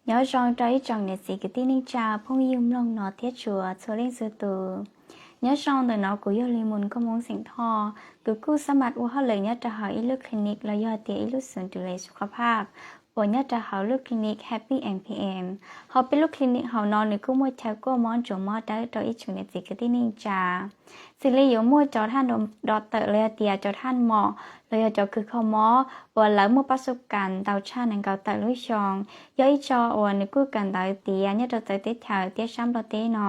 Nyob zoo rau ib tsoom niam txiv kwv tij neej tsa phooj ywg mloog no thiab tshua txhua leej txhua tus. Nyob zoo ntawm no kuv yog Li Mus nkauj Hmoob xeem Thoj, kuv kuj xab mam ua hauj lwm nyob rau hauv ib lub clinic los yog tias ib lub xum du le su khov phaj uas nyob rau hauv lub clinic Happy M P M. Hauv peb lub clinic hauv no nws kuj muaj chaw kuaj mob ntsuas mob dawb rau ib tsoom niam txiv kwv tij neej tsa. Xws li yuav muaj cov thaj do tawm los yog tias cov thaj mom los yog cov kws kho mob uas lawv muaj pab xub kas ntau tshaj nees nkaum tawm lub xyoo, yog ib co uas nws kuj kawm ntawv tiav nyob rau txawv teb chaws thiab sab Nplog teb no.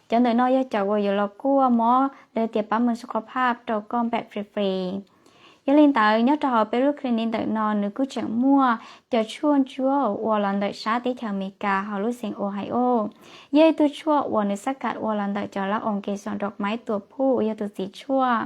Cov ntawm no yog cov uas yuav los kuaj mob los yog tias pab mus su khov phaj rau koj npam free free. Yog li ntawd nyob rau hauv peb lub clinic ntawm no nws kuj tseem muaj cov tshuaj ntsuab uas ua los ntawm sab teb chaws Amelikas hauv lub xeev Ohio. Yog ib tug tshuaj uas nws xab kam ua los ntawm cov lab os kev xom dov maib tuam phuj uas yog tus txiv tshuaj.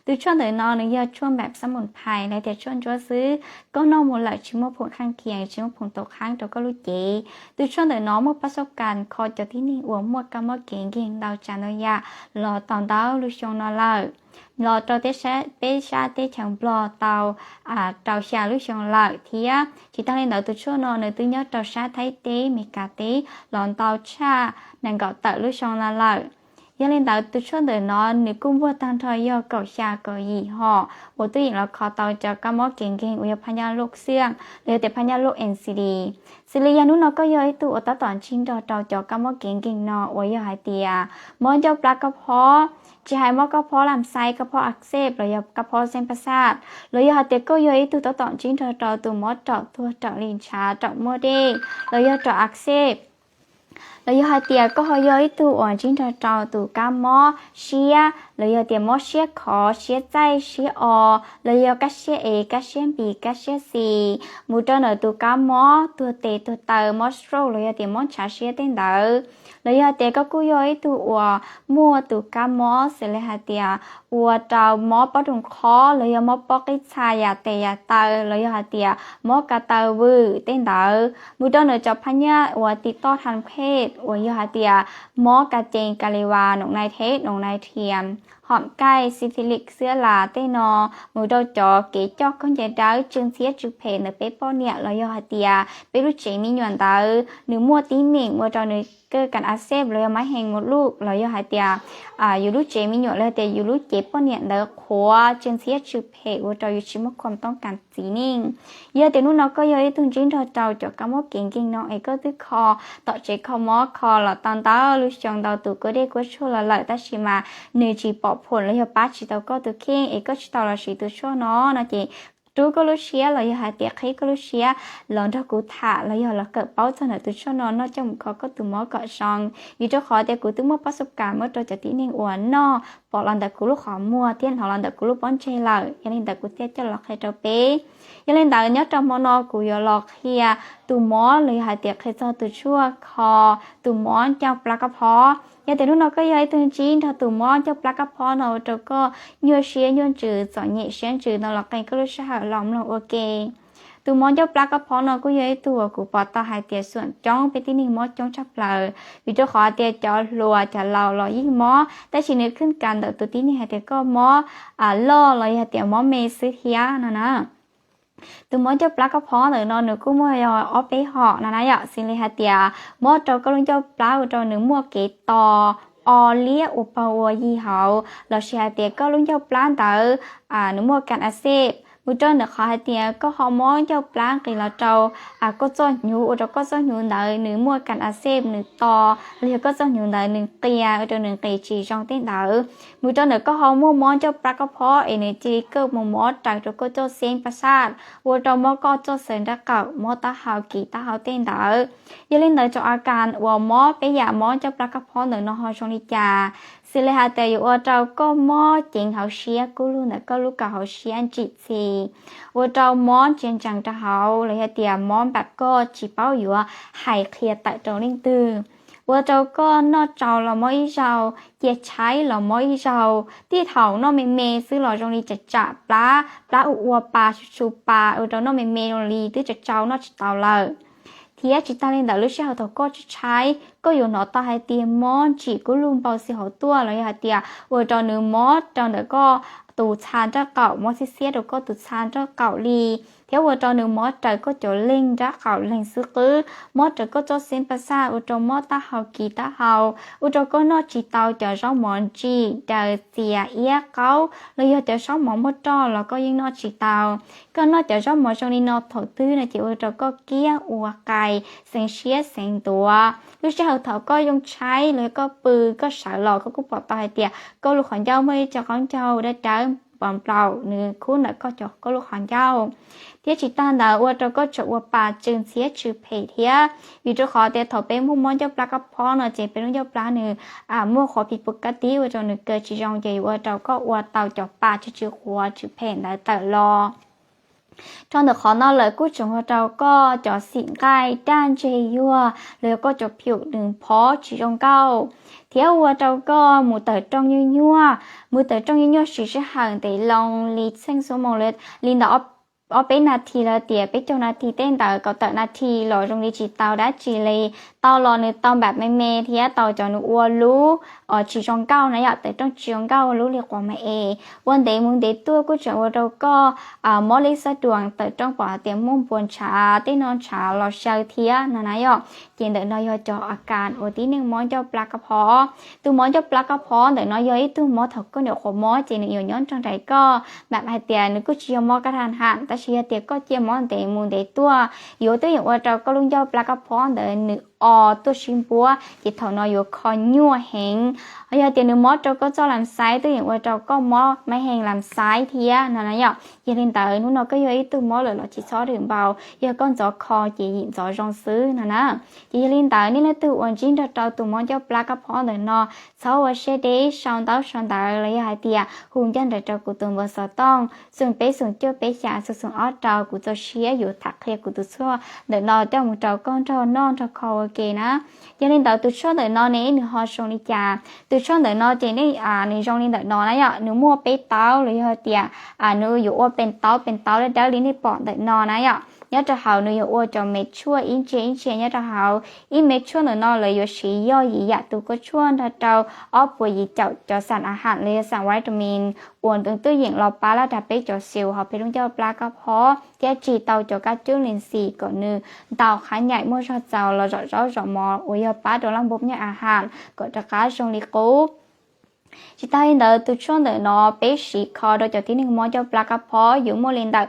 Tus tshuaj ntawm no nws yog tshuaj npam xab mus phais los tias tshuaj ntsuab xwb, koj noj mus lawm tsis muaj phoom kheej khias tsis muaj phoom tau kheeb rau koj lub cev. Tus tshuaj ntawm no muaj pab xub kas kho cov tib neeg uas muaj kab mob kev nkeeg ntau tsav ntau yam los tau ntau lub xyoo no lawm, los rau peb sab teb chaws Nplog tau rau xya lub xyoo lawm thiab. Tsis tas li ntawd tus tshuaj no nws twb nyob rau sab Thaib teb, Amelikas teb los ntau tshaj nees nkaum tawm lub xyoo no lawm. Yog li ntawd tus tshuaj ntawm no nws kuj npuaj tag nrho yog kaum xya kaum yim hom uas twb yeem los kho tau cov kab mob kev nkeeg uas yog phaj nyaj luj xiaj los yog tias phaj nyaj luj N C D. Xws li yog hnub no koj yog ib tug uas tab tom ntsib nrog rau cov kab mob kev nkeeg no uas yog hais tias mob ncauj plab kab phob, tsis hais mob kab phob lam xais, kab phob a xej los yog kab phob xeeb pab xaj, los yog hais tias koj yog ib tug tab tom ntsib nrog rau tus mob raum tuag, raum li ntshav, raum muaj dej los yog raum a xej, los yog hais tias koj ho yog ib tug uas ntsib nrog rau tus kab mob siab los yog tias mob siab khov, siab txaij, siab o, los yog kab siab ev, kab siab npis, kab siab xis, mus rau ntawm tus kab mob tuag tes tuag taw, mob stroke los yog tias mob ntshav siab tej ntawd, los yog hais tias koj kuj yog ib tug uas muaj tus kab mob xws li hais tias ua rau mob pob roob qhov los yog mob pob qib txha yam tes yam taw los yog hais tias mob ka taw vwm tej ntawd, mus rau ntawm cov phaj nyaj uas tim toj tham phej uas yog hais tias mob ka cees, ka li vas, noom nai theb, noom nai thiam, hom kaij, syphilis, xwb las tej no, mus rau cov kev coj khaub ncaws dawb, tsw ntxhiab tsw phem ntawm peb poj niam los yog hais tias peb lub tsev me nyuam ntawd nws muaj tib neem ua rau nws kawj kas a xej los yog mab hees mus luj los yog hais tias yus lub tsev me nyuam los yog tias yus lub cev poj niam ntawd qhuav, tsw ntxhiab tsw phem ua rau yus tsis muaj khoom toob kas txiv neej. Yog tias hnub no koj yog ib tug ntsib nrog rau cov kab mob kev nkeeg no es koj twb kho tom tsev kho mob kho los tau ntau lub xyoo ntau tus kuab dej kuab tshuaj los lawm tab sis mas nws tsis pom phoom los yog pab tsis tau koj tus kheej es koj tsis tau los siv tus tshuaj no no ces rub koj lub siab los yog hais tias qhib koj lub siab los nrog kuv tham los yog los kawm paub txog ntawm tus tshuaj no noj coj mus kho koj tus mob kom zoo. Vim rau qhov tias kuv twb muaj pab xub kas muab rau cov tib neeg uas noj pom los ntawm kuv lub qhov muag thiab hnov los ntawm kuv lub pob ntseg lawm, yog li ntawd kuv thiaj coj los qhia rau peb. Yog li ntawd nyob rau hmo no kuv yuav los qhia tus mob los yog hais tias qhia txog tus tshuaj kho tus mob ncauj plab kab phob. Yog tias hnub no koj yog ib tug ntsib nrog tus mob ncauj plab kab phob no ua rau koj nyuaj siab nyuaj ntsws txom nyem siab ntsws no los qee koj lub sij hawm los mloog ua ke. Tus mob ncauj plab kab phob no kuj yog ib tug uas kuv pom tau hais tias xuam coob peb tib neeg mob coob tshaj plaws, vim rau qhov hais tias cov hluas cov laus los yeej mob, tab sis nws khwj kas ntawm tus tib neeg hais tias koj mob loj los yog tias mob me xwb thiab no na. Tus mob ncauj plab kab phob ntawm no nws kuj muaj yog ob peb hom no na yom, xws li hais tias mob rau koj lub ncauj plab ua rau nws muaj kev to, o liab ua paug ua yig hauv, lossis hais tias koj lub ncauj plab ntawd nws muaj kas a xej, mus rau ntawm qhov hais tias koj ho mob ncauj plab nqis los rau koj txoj hnyuv ua rau koj txoj hnyuv ntawd nws muaj kas a xej nws to, los yog koj txoj hnyuv ntawd nws qias ua rau nws nqis tsis zoo tej ntawd, mus rau ntawm koj ho muaj mob ncauj plab kab phob es nws cia li kawj mus mob raws rau koj txoj xeeb pas xaj, ua rau mob koj txoj xaws nraub qaum, mob taub hau, kis taub hau tej ntawd. Yog li ntawd cov a kas uas mob peb yam mob ncauj plab kab phob ntawm no ho zoo li cas? Xws li hais tias yuav ua rau koj mob ceev hauv siab, kub lug ntawm koj lub kaus hauv siab ntsim txhis, ua rau mob ntsia ntsees rau hauv los yog tias mob npam koj tsis paub yuav hais qhia tawm rau leej twg, ua rau koj noj tsau los mob ib zaug, cia tshaib los mob ib zaug, tej thaum noj me me xwb los zoo li tsam tsam plab, plab ua ua pa su su pa ua rau noj me me zoo li twb tsam tsau noj tsis tau lawm. Thiab tsis tas li ntawd lub sij hawm thaum koj tshaib tshaib koj yuav hnov tau hais tias mob ntsim kub lug npau xwb hauv tuaj los yog hais tias ua rau nws mob rau ntawm koj tus txha nraub qaum, mob xiab xiab rau koj tus txha nraub qaum li. thiab ua rau nws mob raws koj cov leeg nrab qaum leeg xwb qwb, mob raws koj txoj xeeb paj xaj, ua rau mob taub hau kis taub hau, ua rau koj noj tsis tau cov zaub mov ntsim raws txias iab qaub los yog cov zaub mov muaj roj los koj yeej noj tsis tau. Koj noj cov zaub mov zoo li no thaum twg no ces ua rau koj kiab ua qais, xeev siab xeev ntuav. Lub sij hawm thaum koj yoo tshaib los yog koj pw, koj sawv los koj kuj pom tau hais tias koj lub qhov ncauj muaj ib co qaub ncaug dawb dawb npau nplaum nws khub ntawm koj cov, koj lub qhov ncauj. Thiab tsis tag ntawd ua rau koj tseem ua pa tsw ntxhiab tsw phem thiab, vim rau qhov tias thaum peb muaj mob ncauj plab kab phob no ces peb lub ncauj plab nws muaj qhov phim pus kab tib ua rau nws kaw tsis zoo ces yuav ua rau koj ua tau cov pa tsw tsw quav tsw phem ntawd tawm los. Rau ntawm qhov no lawm kuj tseem ua rau koj cov xim nqaij daj ntseg yuag los yog koj cov phium nws phov tsis zoo nkauj, thiab ua rau koj mus tawm rooj nyuaj nyuaj, mus tawm rooj nyuaj nyuaj siv sij hawm ntev loo li txheej xuab moos li ntawm ob peb nas this los tias peb caug nas this tej ntawd, kaum tawm nas this los zoo li tsis tau dab tsi li. Tau los nws tau npam me me thiab tau cov nws ua lub tsis zoo nkauj na yom, tawm rooj tsis zoo nkauj, ua lub li quav me es ua ntev mus ntev tuaj kuj tseem ua rau koj mob lib xab duas, tawm rooj pom hais tias muaj npua ntshav tej no ntshav los xyaw thiab no na yom. Ces ntawm no yog cov a kas uas tib neeg mob ncauj plab kab phob. Tus mob ncauj plab kab phob ntawm no yog ib tug mob thaum koj nyuam qhuav mob ces nws yuav nyob nrog nraim koj, npam hais tias nws kuj tsis yog mob kab ham ham, tab sis yog tias koj cia mob ntev mus ntev tuaj yuav twb yeem ua rau koj lub ncauj plab kab phob ntawd nws o tuaj sib npuab ces thaum no yuav kho nyuaj heev. Yog tias nws mob rau koj txoj lam xaiv twb yeem ua rau koj mob mab hees lam xaiv thiab no na yom. Yog li ntawd hnub no koj yog ib tug mob lawm los tsis txhob lwm npau, yog koj ntxov kho ces yim ntxov zoo xwb no na. Ces yog li ntawd nej leej twg uas ntsib nrog rau tus mob ncauj plab kab phob ntawm no, txhob ua siab deb, sau ntaub sau ntawv los yog hais tias hu ncaj nraim rau kuv tus npawb xov tooj xoom peb xoom cuaj peb xya xoom xoom ob rau kuv txaus siab yuav tham qhia kuv tus tshuaj ntawm no coj mus rau koj nrog noj nrog kho ua ke na. Yog li ntawd tus tshuaj ntawm no ne nws ho zoo li cas? Tus tshuaj ntawm no ces nej, nws zoo li ntawm no na yom, nws muaj peb taub los yog tias nws yuav ua pes taub pes taub dawb dawb li nej pom ntawm no na yom. Nyob rau hauv nws yuav ua cov me tshuaj ib ntsia ib ntsia nyob rau hauv. Ib me tshuaj ntawm no lawv yuav siv yog yim yam tus kua tshuaj nrog rau ob puas yim caum cov xam a ham los yog xam vitamin uas nws twb yeem los pab laj dag peb cov xis hauv peb lub ncauj plab kab phob thiab tsim tau cov kab cub lees xis kom nws ntau qhab nyaim muaj zog txaus los zom zaub zom mov uas yog pab rau laj npua nyaj a ham kom rov qab zoo li qub. Tsis tas li ntawd tus tshuaj ntawm no peb siv kho rau cov tib neeg mob ncauj plab kab phob yuav muaj li ntawm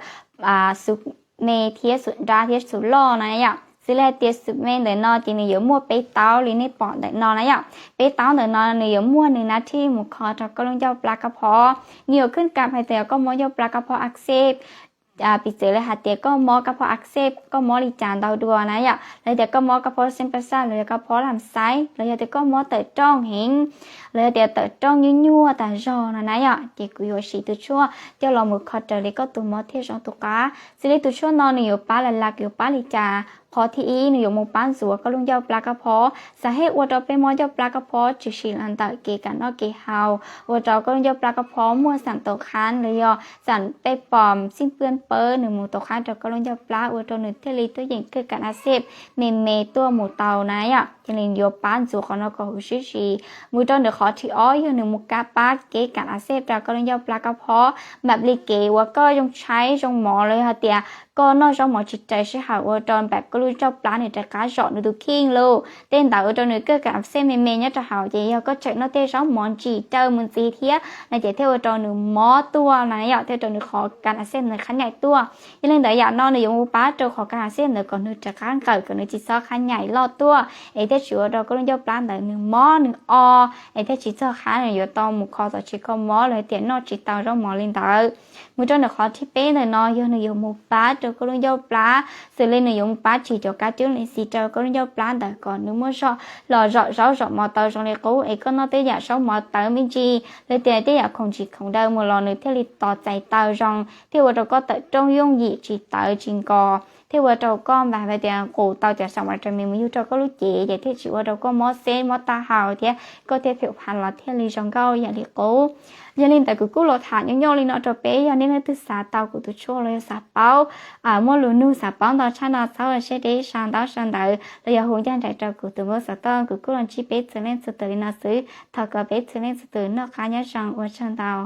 xus me thiab xus nrab thiab xus loj na yom. Xws li hais tias xus me ntawm no ces nws yuav muaj peb taub li nej pom ntawm no na yom. Peb taub ntawm no nws yuav muaj nws nab thij mus kho rau koj lub ncauj plab kab phob. Nws yuav khwb kam hais tias koj mob ncauj plab kab phob a xej, piv txwv li hais tias koj mob kab phob a xej, koj mob li cas ntau dua na yom, los yog tias koj mob kab phob xeeb paj xaj los yog kab phob lam xaiv los yog tias koj mob tawm rooj heev los yog tias tawm rooj nyuaj nyuaj tas zog no na yom, ces kuv yuav siv tus tshuaj coj los mus kho raws li koj tus mob thiaj zoo tus qab. Xws li tus tshuaj no nws yuav pab las las, yuav pab li cas? Qhov thib ib nws yuav mus pab ntxuav koj lub ncauj plab kab phob, xam hej ua rau peb mob ncauj plab kab phob tshwm sim los ntawm kev kam noj kev haus, ua rau koj lub ncauj plab kab phob muaj xam tau qhab los yog xam pej pom xij pwj pawb nws mus tau qhab rau koj lub ncauj plab ua rau nws thiaj li tuaj yeem kev kam a xej me me tuaj mus tau na yom. Ces nws yuav pab ntxuav qhov no kom huv sib si. Mus rau nws qhov thib ob yog nws mus kam pab kev kam a xej rau koj lub ncauj plab kab phob, npam li kev uas koj yoo tshaib zoo mov los yog hais tias koj noj zaub mov tsis raws sij hawm ua rau npam koj lub ncauj plab nws rov qab zom nws tus kheej lawm tej ntawd ua rau nws kev kam a xej me me nyob rau hauv. Ces yog koj tseem noj tej zaub mov ntsim raws mus ntxiv thiab no ces thiaj ua rau nws mob tuaj na yom, thiaj ua rau nws qhov kam a xej ntawd qhab nyaim tuaj. Yog li ntawd yam no nws yuav mus pab rau qhov kam a xej ntawd kom nws rov qab nqawm, kom nws tsis txhob qhab nyaim loj tuaj, es thiaj tsis ua rau koj lub ncauj plab ntawd nws mob nws o, es thiaj tsis txog qhab nws yuav tau mus kho txom tsis kho mob los tias noj tsis tau zaub mov li ntawd. Mus rau nws qhov thib peb ntawm no yog nws yuav mus pab rau koj lub ncauj plab, xws li nws yuav mus pab tsim cov kab cub lees xis rau koj lub ncauj plab ntawd kom nws muaj zog los zom zaub zom mov tau zoo li qub, es koj noj tej yam zaub mov tawv me ntsis los tias tej yam khoom ntsim khoom daw mus los nws thiaj li tos txais tau zoo, thiaj ua rau koj tawm rooj yooj yim tsis tawv tsis nkos, thiaj ua rau koj npam hais tias nqus tau cov xam vitamin mus yug rau koj lub cev, ces thiaj tsis ua rau koj mob xeb mob taub hau thiab koj thiaj phem pha los thiaj li zoo nkauj yam li qub. Yog li ntawd kuv kuj los tham nyob nyob li no rau peb, yog nej leej twg xav tau kuv tus tshuaj los yog xav paub, muaj lus nug xav paub ntau tshaj no txhob ua siab deb, sau ntaub sau ntawv los yog hu ncaj nraim rau kuv tus npawb xov tooj. Kuv kuj los ntsib peb txhua leej txhua tus li no xwb, thov kom peb txhua leej txhua tus noj qab nyob zoo, ua tsaug ntau.